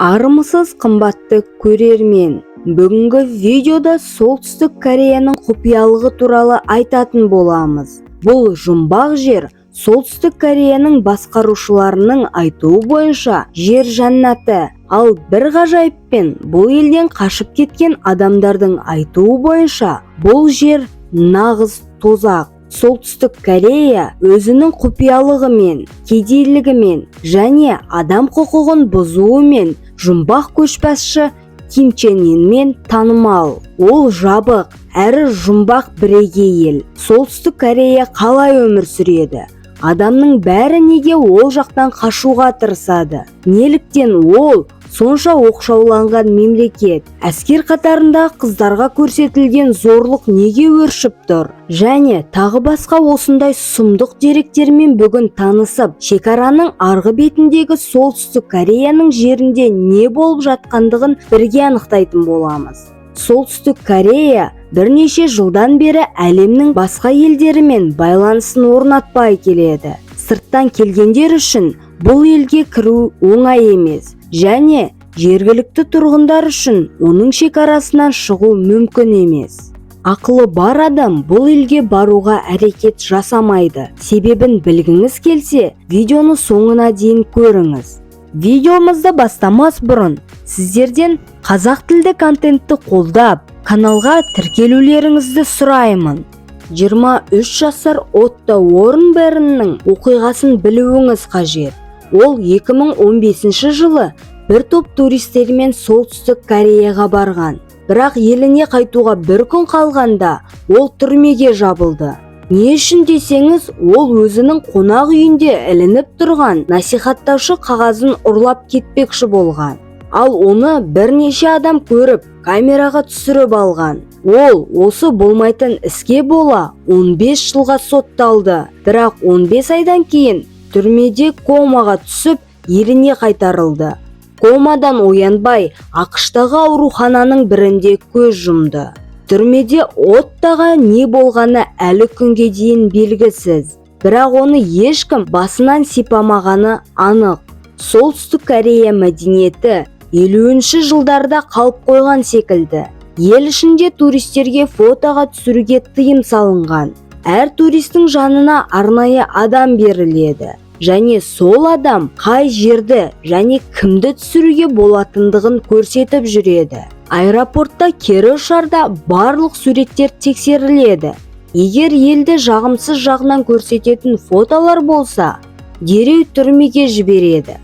Армысыз, қымбатты көрермен! Бүгінгі видеода Солтүстік Кореяның құпиялығы туралы айтатын боламыз. Бұл жұмбақ жер Солтүстік Кореяның басқарушыларының айтуы бойынша жер жәннаты, ал бір ғажайыппен бұл елден қашып кеткен адамдардың айтуы бойынша бұл жер нағыз тозақ. Солтүстік Корея өзінің құпиялығымен, кедейлігімен және адам құқығын бұзуымен, жұмбақ көшбасшы Ким Чен Ынмен танымал. Ол жабық әрі жұмбақ бірегей ел. Солтүстік Корея қалай өмір сүреді? Адамның бәрі неге ол жақтан қашуға тырысады? Неліктен ол сонша оқшауланған мемлекет? Әскер қатарындағы қыздарға көрсетілген зорлық неге өршіп тұр? Және тағы басқа осындай сұмдық деректермен бүгін танысып, шекараның арғы бетіндегі Солтүстік Кореяның жерінде не болып жатқандығын бірге анықтайтын боламыз. Солтүстік Корея бірнеше жылдан бері әлемнің басқа елдерімен байланысын орнатпай келеді. Сырттан келгендер үшін бұл елге кіру оңай емес және жергілікті тұрғындар үшін оның шекарасынан шығу мүмкін емес. Ақылы бар адам бұл елге баруға әрекет жасамайды. Себебін білгіңіз келсе, видеоны соңына дейін көріңіз. Видеомызды бастамас бұрын сіздерден қазақ тілді контентті қолдап, каналға тіркелулеріңізді сұраймын. 23 жасар Отто Уорнберннің оқиғасын білуіңіз қажет. Ол 2015 жылы бір топ туристермен Солтүстік Кореяға барған. Бірақ еліне қайтуға бір күн қалғанда ол түрмеге жабылды. Не үшін десеңіз, ол өзінің қонақ үйінде ілініп тұрған насихаттаушы қағазын ұрлап кетпекші болған. Ал оны бірнеше адам көріп, камераға түсіріп алған. Ол осы болмайтын іске бола 15 жылға сотталды. Бірақ 15 айдан кейін түрмеде комаға түсіп, еліне қайтарылды. Комадан оянбай, АҚШ-тағы аурухананың бірінде көз жұмды. Түрмеде Оттаға не болғаны әлі күнге дейін белгісіз. Бірақ оны ешкім басынан сипамағаны анық. Солтүстік Корея мәдениеті 50 жылдарда қалып қойған секілді. Ел ішінде туристерге фотоға түсіруге тыйым салынған. Әр туристің жанына арнайы адам беріледі. Және сол адам қай жерді және кімді түсіруге болатындығын көрсетіп жүреді. Аэропортта кері ұшарда барлық суреттер тексеріледі. Егер елді жағымсыз жағынан көрсететін фотолар болса, дереу түрмеге жібереді.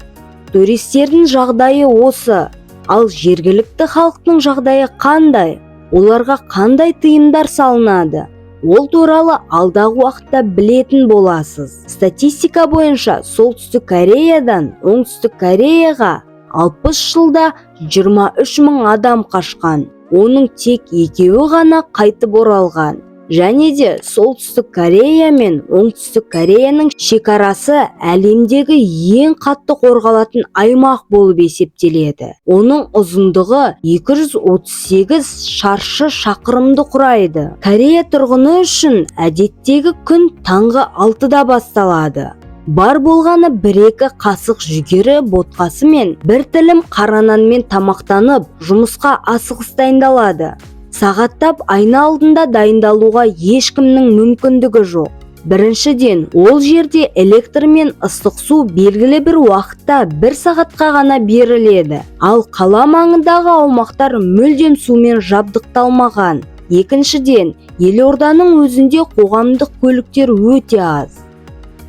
Туристердің жағдайы осы, ал жергілікті халықтың жағдайы қандай? Оларға қандай тыйымдар салынады? Ол туралы алдағы уақытта білетін боласыз. Статистика бойынша, Солтүстік Кореядан Оңтүстік Кореяға 60 жылда 23 мың адам қашқан. Оның тек екеуі ғана қайтып оралған. Және де Солтүстік Корея мен Оңтүстік Кореяның шекарасы әлемдегі ең қатты қорғалатын аймақ болып есептеледі. Оның ұзындығы 238 шаршы шақырымды құрайды. Корея тұрғыны үшін әдеттегі күн таңғы 6-да басталады. Бар болғаны бір-екі қасық жүгері ботқасы мен бір тілім қара нанмен тамақтанып, жұмысқа асығыс дайындалады. Сағаттап айна алдында дайындалуға ешкімнің мүмкіндігі жоқ. Біріншіден, ол жерде электр мен ыстық су белгілі бір уақытта бір сағатқа ғана беріледі. Ал қала маңындағы аумақтар мүлдем сумен жабдықталмаған. Екіншіден, елорданың өзінде қоғамдық көліктер өте аз.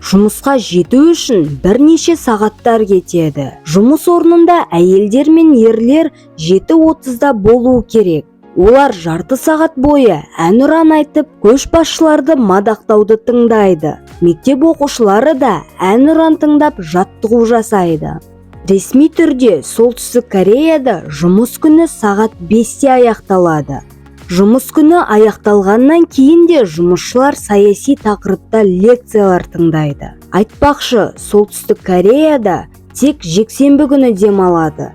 Жұмысқа жету үшін бірнеше сағаттар кетеді. Жұмыс орнында әйелдер мен ерлер 7:30-да болу керек. Олар жарты сағат бойы әнұран айтып, көшбасшыларды мадақтауды тыңдайды. Мектеп оқушылары да әнұран тыңдап, жаттығу жасайды. Ресми түрде Солтүстік Кореяда жұмыс күні сағат 5-те аяқталады. Жұмыс күні аяқталғаннан кейін де жұмысшылар саяси тақырыпта лекциялар тыңдайды. Айтпақшы, Солтүстік Кореяда тек жексенбі күні демалады.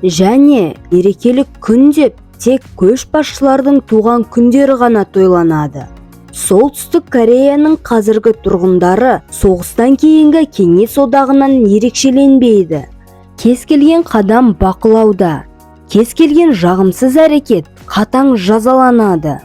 Және мерекелік күн деп тек көшбасшылардың туған күндері ғана тойланады. Солтүстік Кореяның қазіргі тұрғындары соғыстан кейінгі Кеңес Одағынан ерекшеленбейді. Кез келген қадам бақылауда, кез келген жағымсыз әрекет қатаң жазаланады.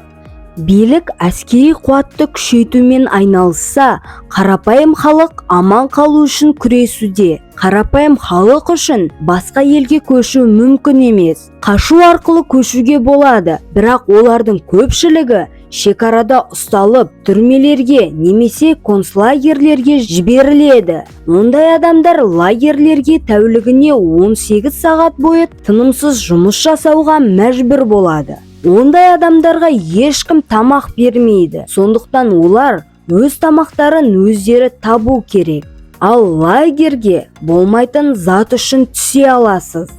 Билік әскери қуатты күшейтумен айналысса, қарапайым халық аман қалу үшін күресуде. Қарапайым халық үшін басқа елге көшу мүмкін емес. Қашу арқылы көшуге болады, бірақ олардың көпшілігі шекарада ұсталып, түрмелерге немесе концлагерлерге жіберіледі. Ондай адамдар лагерлерге тәулігіне 18 сағат бойы тынымсыз жұмыс жасауға мәжбүр болады. Ондай адамдарға ешкім тамақ бермейді, сондықтан олар өз тамақтарын өздері табу керек. Ал лагерге болмайтын зат үшін түсе аласыз.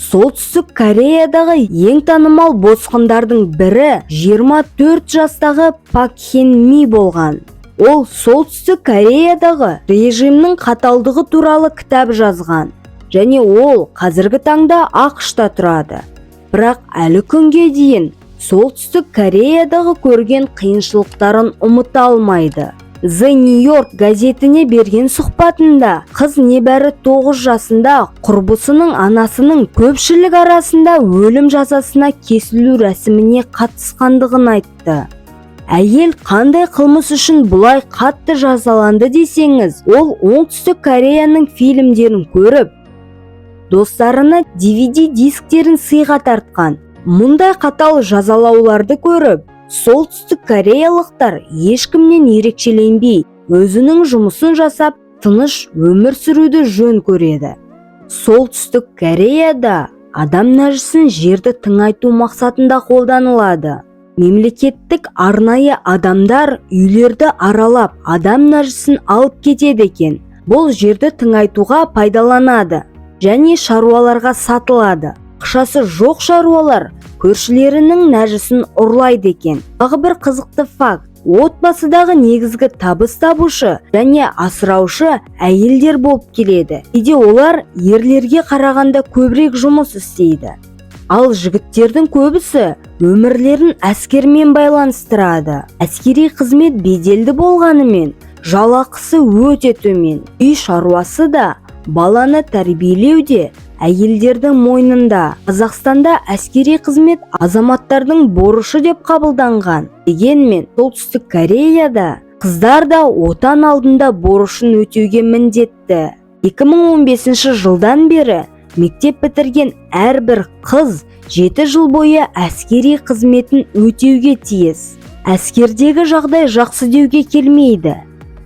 Солтүстік Кореядағы ең танымал босқындардың бірі 24 жастағы Пак Хен Ми болған. Ол Солтүстік Кореядағы режимнің қаталдығы туралы кітап жазған және ол қазіргі таңда АҚШ-та тұрады. Бірақ әлі күнге дейін Солтүстік Кореядағы көрген қиыншылықтарын ұмыта алмайды. The New York газетіне берген сұхбатында қыз небәрі 9 жасында құрбысының анасының көпшілік арасында өлім жазасына кесілу рәсіміне қатысқандығын айтты. Әйел қандай қылмыс үшін бұлай қатты жазаланды десеңіз, ол Оңтүстік Кореяның фильмдерін көріп, достарына DVD дисктерін сыйға тартқан. Мұндай қатал жазалауларды көріп, солтүстік кореялықтар ешкімнен ерекшеленбей, өзінің жұмысын жасап, тыныш өмір сүруді жөн көреді. Солтүстік Кореяда адам нәжісін жерді тыңайту мақсатында қолданылады. Мемлекеттік арнайы адамдар үйлерді аралап, адам нәжісін алып кетеді екен. Бұл жерді тыңайтуға пайдаланады және шаруаларға сатылады. Ақшасы жоқ шаруалар көршілерінің нәжісін ұрлайды екен. Тағы бір қызықты факт: отбасыдағы негізгі табыс табушы және асыраушы әйелдер болып келеді. Кейде олар ерлерге қарағанда көбірек жұмыс істейді. Ал жігіттердің көбісі өмірлерін әскермен байланыстырады. Әскери қызмет беделді болғанымен, жалақысы өте төмен. Үй шаруасы да, баланы тәрбиелеу де әйелдердің мойнында. Қазақстанда әскери қызмет азаматтардың борышы деп қабылданған. Дегенмен Солтүстік Кореяда қыздар да отан алдында борышын өтеуге міндетті. 2015 жылдан бері мектеп бітірген әрбір қыз 7 жыл бойы әскери қызметін өтеуге тиіс. Әскердегі жағдай жақсы деуге келмейді.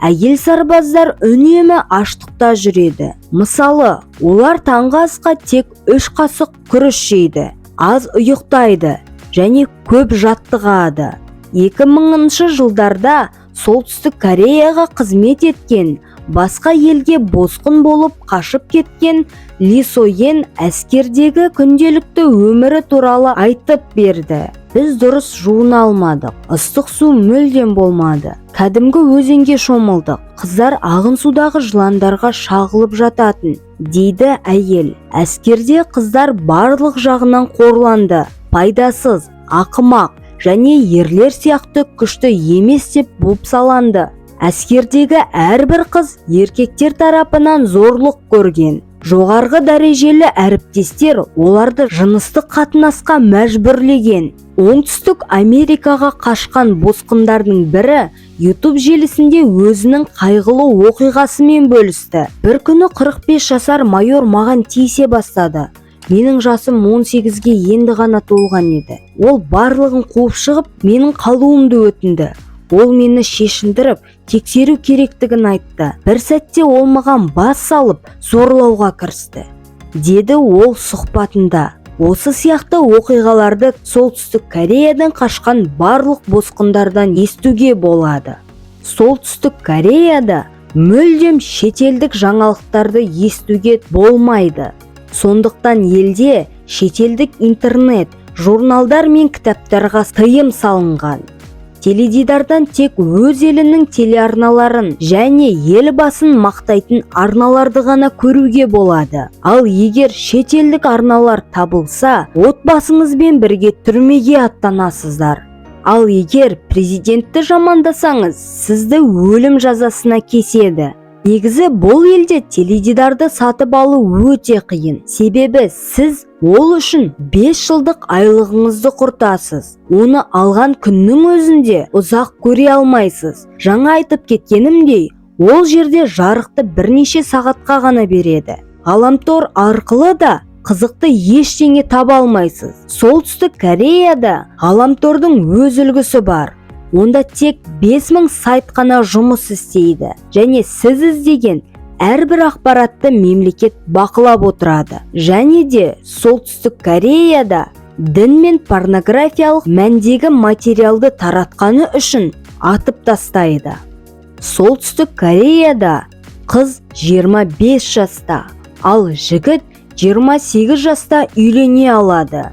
Әйел сарбаздар үнемі аштықта жүреді. Мысалы, олар таңғы асқа тек 3 қасық күріш жейді, аз ұйықтайды және көп жаттығады. 2000 жылдарда Солтүстік Кореяға қызмет еткен, басқа елге босқын болып қашып кеткен Ли Соен әскердегі күнделікті өмірі туралы айтып берді. «Біз дұрыс жуына алмадық, ыстық су мүлдем болмады, кәдімгі өзенге шомылдық. Қыздар ағын судағы жыландарға шағылып жататын», – дейді әйел. Әскерде қыздар барлық жағынан қорланды. Пайдасыз, ақымақ және ерлер сияқты күшті емес деп бопсаланды. Әскердегі әрбір қыз еркектер тарапынан зорлық көрген. Жоғарғы дәрежелі әріптестер оларды жыныстық қатынасқа мәжбүрлеген. Оңтүстік Америкаға қашқан босқындардың бірі YouTube желісінде өзінің қайғылы оқиғасымен бөлісті. «Бір күні 45 жасар майор маған тиісе бастады. Менің жасым 18-ге енді ғана толған еді. Ол барлығын қуып шығып, менің қалуымды өтінді. Ол мені шешіндіріп, тексеру керектігін айтты. Бір сәтте ол маған бас салып, зорлауға кірісті», – деді ол сұхбатында. Осы сияқты оқиғаларды Солтүстік Кореядан қашқан барлық босқындардан естуге болады. Солтүстік Кореяда мүлдем шетелдік жаңалықтарды естуге болмайды. Сондықтан елде шетелдік интернет, журналдар мен кітаптарға тыйым салынған. Теледидардан тек өз елінің телеарналарын және елбасын мақтайтын арналарды ғана көруге болады. Ал егер шетелдік арналар табылса, отбасыңызбен бірге түрмеге аттанасыздар. Ал егер президентті жамандасаңыз, сізді өлім жазасына кеседі. Негізі бұл елде теледидарды сатып алу өте қиын, себебі сіз ол үшін 5 жылдық айлығыңызды құртасыз. Оны алған күннің өзінде ұзақ көре алмайсыз. Жаңа айтып кеткенімдей, ол жерде жарықты бірнеше сағатқа ғана береді. Ғаламтор арқылы да қызықты ештеңе таба алмайсыз. Солтүстік Кореяда ғаламтордың өз үлгісі бар. Онда тек 5000 сайт қана жұмыс істейді және сіз іздеген әрбір ақпаратты мемлекет бақылап отырады. Және де Солтүстік Кореяда дін мен порнографиялық мәндегі материалды таратқаны үшін атып тастайды. Солтүстік Кореяда қыз 25 жаста, ал жігіт 28 жаста үйлене алады.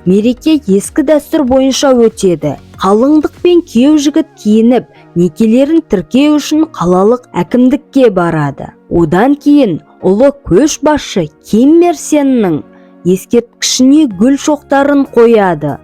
Мереке ескі дәстүр бойынша өтеді. Қалыңдық пен күйеу жігіт киініп, некелерін тіркеу үшін қалалық әкімдікке барады. Одан кейін ұлы көшбасшы Ким Ир Сеннің ескерткішіне гүл шоқтарын қояды.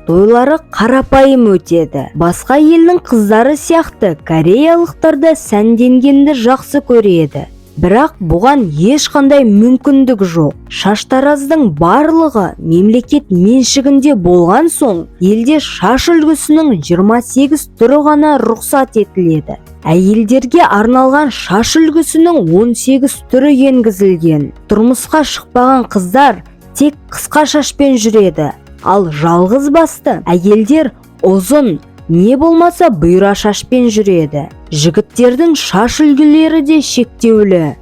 Тойлары қарапайым өтеді. Басқа елдің қыздары сияқты кореялықтар да сәнденгенді жақсы көреді, бірақ бұған ешқандай мүмкіндік жоқ. Шаштараздың барлығы мемлекет меншігінде болған соң, елде шаш үлгісінің 28 түрі ғана рұқсат етіледі. Әйелдерге арналған шаш үлгісінің 18 түрі енгізілген. Тұрмысқа шықпаған қыздар тек қысқа шашпен жүреді, ал жалғыз басты әйелдер ұзын не болмаса бұйра шашпен жүреді. Жігіттердің шаш үлгілері де шектеулі.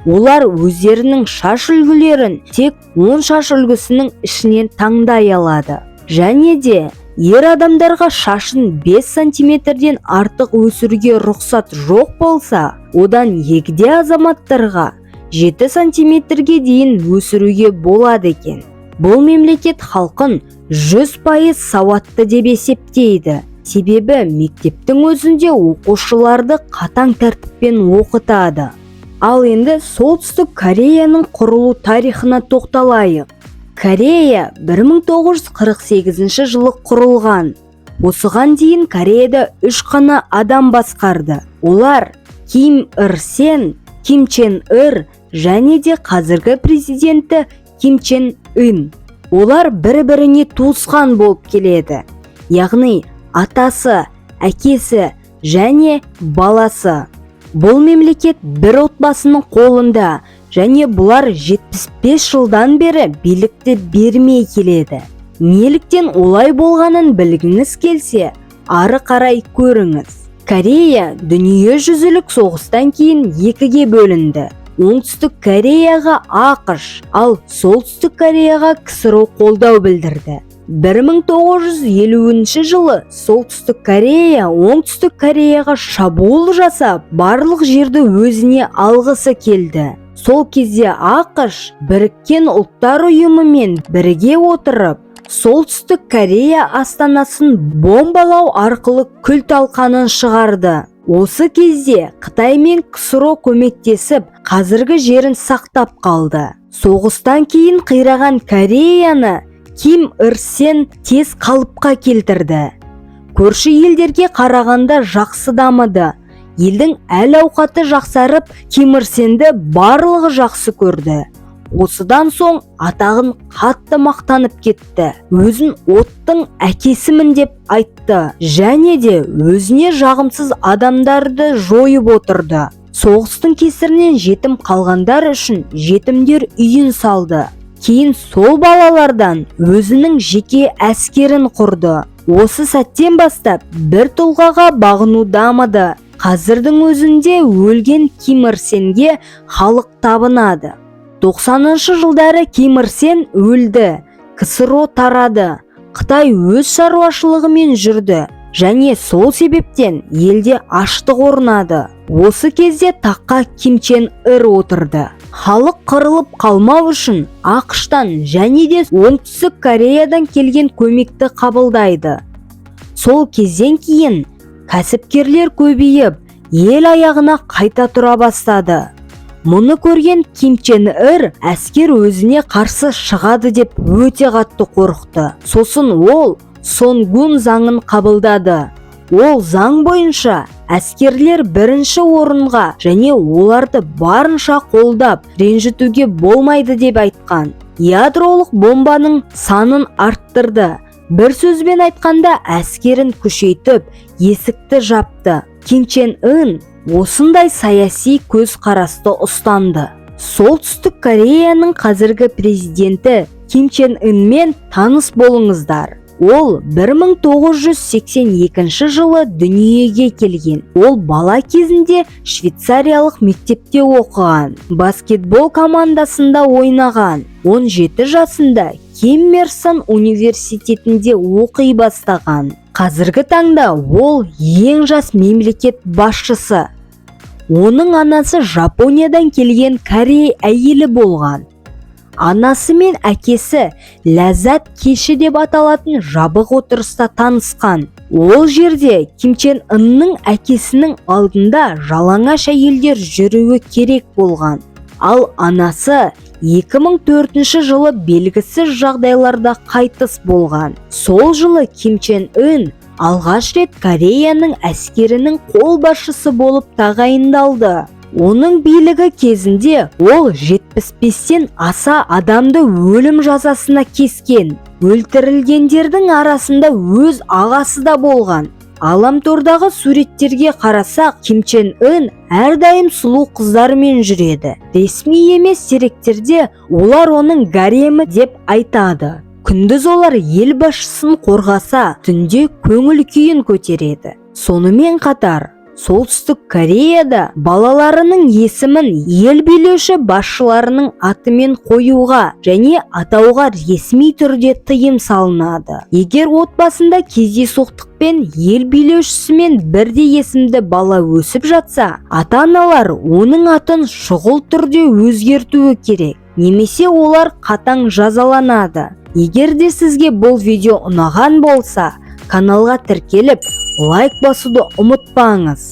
Олар өздерінің шаш үлгілерін тек 10 шаш үлгісінің ішінен таңдай алады. Және де ер адамдарға шашын 5 сантиметрден артық өсіруге рұқсат жоқ болса, одан егде азаматтарға 7 сантиметрге дейін өсіруге болады екен. Бұл мемлекет халқын 100% сауатты деп есептейді, себебі мектептің өзінде оқушыларды қатаң тәртіппен оқытады. Ал енді Солтүстік Кореяның құрылу тарихына тоқталайық. Корея 1948 жылы құрылған. Осыған дейін Кореяда үш қана адам басқарды. Олар: Ким Ир Сен, Ким Чен Ир және де қазіргі президенті Ким Чен Ын. Олар бір-біріне туысқан болып келеді, яғни атасы, әкесі және баласы. Бұл мемлекет бір отбасының қолында және бұлар 75 жылдан бері билікті бермей келеді. Неліктен олай болғанын білгіңіз келсе, ары қарай көріңіз. Корея дүниежүзілік соғыстан кейін екіге бөлінді. Оңтүстік Кореяға АҚШ, ал Солтүстік Кореяға КСРО қолдау білдірді. 1950 жылы Солтүстік Корея Оңтүстік Кореяға шабуыл жасап, барлық жерді өзіне алғысы келді. Сол кезде АҚШ Біріккен Ұлттар Ұйымымен бірге отырып, Солтүстік Корея астанасын бомбалау арқылы күл талқанын шығарды. Осы кезде Қытай мен КСРО көмектесіп, қазіргі жерін сақтап қалды. Соғыстан кейін қираған Кореяны Ким Ир Сен тез қалыпқа келтірді. Көрші елдерге қарағанда жақсы дамыды. Елдің әл ауқаты жақсарып, Ким Ир Сенді барлығы жақсы көрді. Осыдан соң атағын қатты мақтанып кетті. Өзін оттың әкесімін деп айтты және де өзіне жағымсыз адамдарды жойып отырды. Соғыстың кесірінен жетім қалғандар үшін жетімдер үйін салды. Кейін сол балалардан өзінің жеке әскерін құрды. Осы сәттен бастап бір тұлғаға бағыну дамыды. Қазірдің өзінде өлген Ким Ир Сенге халық табынады. 90 жылдары Ким Ир Сен өлді, КСРО тарады, Қытай өз шаруашылығымен жүрді және сол себептен елде аштық орнады. Осы кезде таққа Ким Чен Ир отырды. Халық қырылып қалмау үшін АҚШтан және де Оңтүстік Кореядан келген көмекті қабылдайды. Сол кезден кейін кәсіпкерлер көбейіп, ел аяғына қайта тұра бастады. Мұны көрген Ким Чен Ир әскер өзіне қарсы шығады деп өте қатты қорықты. Сосын ол Сонгун заңын қабылдады. Ол заң бойынша әскерлер бірінші орынға және оларды барынша қолдап, ренжітуге болмайды деп айтқан. Ядролық бомбаның санын арттырды. Бір сөзбен айтқанда, әскерін күшейтіп, есікті жапты. Ким Чен Ын осындай саяси көзқарасты ұстанды. Солтүстік Кореяның қазіргі президенті Ким Чен Ынмен таныс болыңыздар. Ол 1982 жылы дүниеге келген. Ол бала кезінде швейцариялық мектепте оқыған, баскетбол командасында ойнаған. 17 жасында Ким Ир Сен университетінде оқи бастаған. Қазіргі таңда ол ең жас мемлекет басшысы. Оның анасы Жапониядан келген корей әйелі болған. Анасы мен әкесі «Ләззат кеші» деп аталатын жабық отырыста танысқан. Ол жерде Ким Чен Ынның әкесінің алдында жалаңаш әйелдер жүруі керек болған. Ал анасы 2004 жылы белгісіз жағдайларда қайтыс болған. Сол жылы Ким Чен Ын алғаш рет Кореяның әскерінің қолбасшысы болып тағайындалды. Оның билігі кезінде ол 75-тен аса адамды өлім жазасына кескен. Өлтірілгендердің арасында өз ағасы да болған. Ғаламтордағы суреттерге қарасақ, Ким Чен Ын әрдайым сұлу қыздармен жүреді. Ресми емес деректерде олар оның гаремі деп айтады. Күндіз олар ел басшысын қорғаса, түнде көңіл күйін көтереді. Сонымен қатар Солтүстік Кореяда балаларының есімін ел билеуші басшыларының атымен қоюға және атауға ресми түрде тыйым салынады. Егер отбасында кездейсоқтықпен ел билеушісімен бірдей есімді бала өсіп жатса, ата-аналар оның атын шұғыл түрде өзгертуі керек немесе олар қатаң жазаланады. Егер де сізге бұл видео ұнаған болса, каналға тіркеліп, лайк басуды ұмытпаңыз.